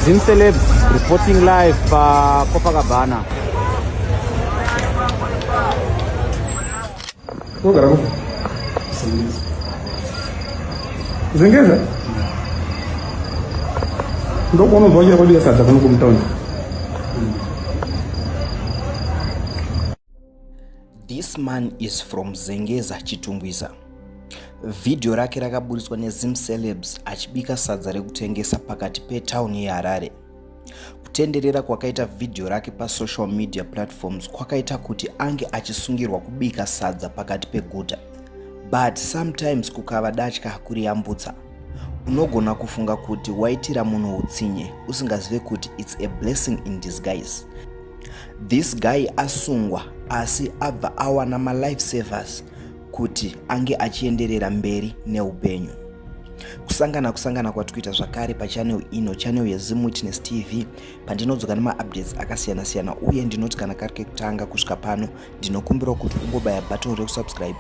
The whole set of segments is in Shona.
Zim Celebs reporting live pa Copacabana. Unogara kupi? Zengeza? Ndokuonobva uchida kubika sadza kuno kumutauni. This man is from Zengeza, Chitungwiza. Vhidhiyo rake rakaburitswa neZim Celebs achibika sadza rekutengesa pakati petauni yeHarare. Kutenderera kwakaita vhidhiyo rake pasocial media platforms kwakaita kuti ange achisungirwa kubika sadza pakati peguta. But sometimes kukava datya kuriyambutsa. Unogona kufunga kuti waitira munhu utsinye usingazive kuti it's a blessing in disguise. This guy asungwa asi abva awana malife savers kuti ange achienderera mberi neupenyu. Kusangana kusangana kwatikuita zvakare pachannel ino, channel yeZim Witness TV, pandinodzoka nemaupdates akasiyana siyana, uye ndinoti kana kari kekutanga kusvika pano ndinokumbirawo kuti ungobaya button rekusubscribe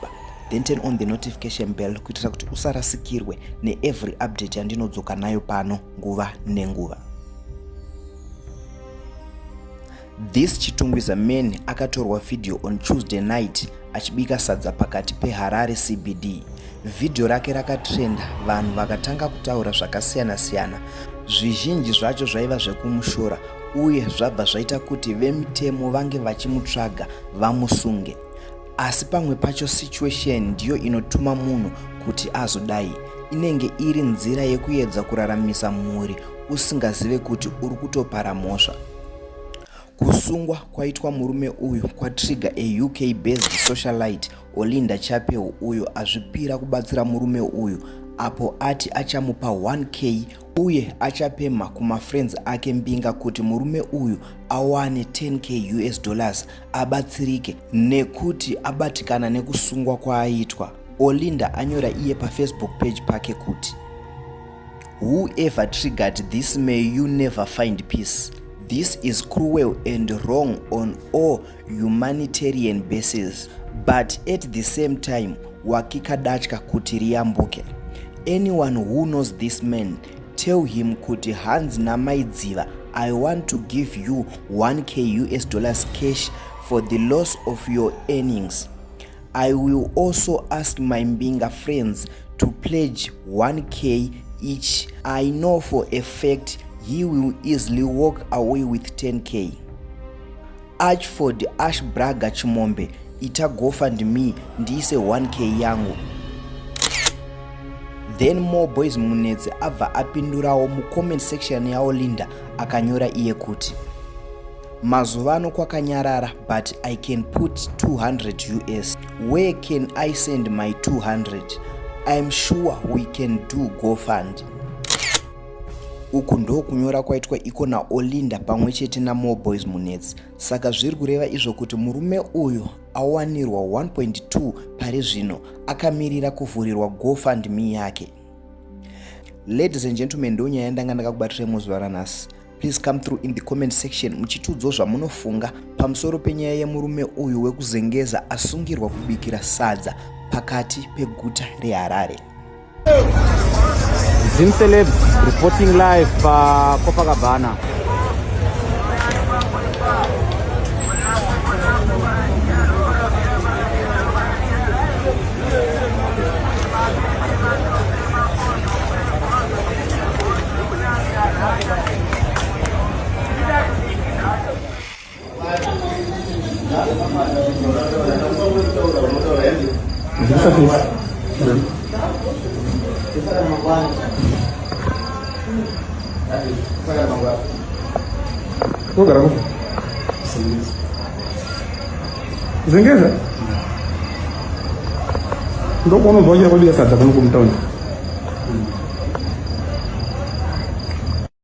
then turn on the notification bell kuitira kuti usarasikirwe neevery update yandinodzoka nayo pano nguva nenguva. This Chitungwiza man akatorwa video on Tuesday night achibika sadza pakati peHarare CBD. Vhidhiyo rake rakatrenda, vanhu vakatanga kutaura zvakasiyana-siyana. Zvizhinji zvacho zvaiva zvekumushora uye zvabva zvaita kuti vemitemo vange vachimutsvaga vamusunge. Asi pamwe pacho situation ndiyo inotuma munhu kuti azodai. Inenge iri nzira yekuedza kuraramisa mhuri usingazive kuti uri kutopara mhosva. Kusungwa kwaitwa murume uyu kwatrigger a UK based socialite Olinda Chapel uyo azvipira kubatsira murume uyu apo ati achamupa 1k uye achapemha kumafriends ake mbinga kuti murume uyu awane 10k US dollars abatsirike nekuti abatikana nekusungwa kwaaitwa. Olinda anyora iye paFacebook page pake kuti Whoever triggered this may you never find peace. This is cruel and wrong on all humanitarian basis. But at the same time, wakika datya kuti riyambuke. Anyone who knows this man, tell him kuti hanzi namaidziva, I want to give you 1k US dollars cash for the loss of your earnings. I will also ask my Mbinga friends to pledge 1k each. I know for a fact he will easily walk away with 10k. Archford Ash Braga Chimombe, ita GoFundMe ndiise 1k yangu. Then More Boys Munetsi abva apindurawo mucomment section yaOlinda akanyora iye kuti mazuvano kwakanyarara but I can put 200 US. Where can I send my 200? I'm sure we can do GoFund. Uku ndokunyora kwaitwa iko naOlinda pamwe chete naMore Boys Munetsi. Saka zviri kureva izvo kuti murume uyu awanirwa 1.2 pari zvino akamirira kuvhurirwa GoFundMe yake. Ladies and gentlemen, ndonyaya yandanga ndakakubatirai muzuva ranhasi. Please come through in the comment section muchitiudzawo zvamunofunga pamusoro penyaya yemurume uyu wekuzengeza asungirwa kubikira sadza pakati peguta reHarare. Zim Celebs reporting live pa Copacabana. Unogara kupi? Zengeza? Ndokuonobva uchida kubika sadza kuno kumutauni.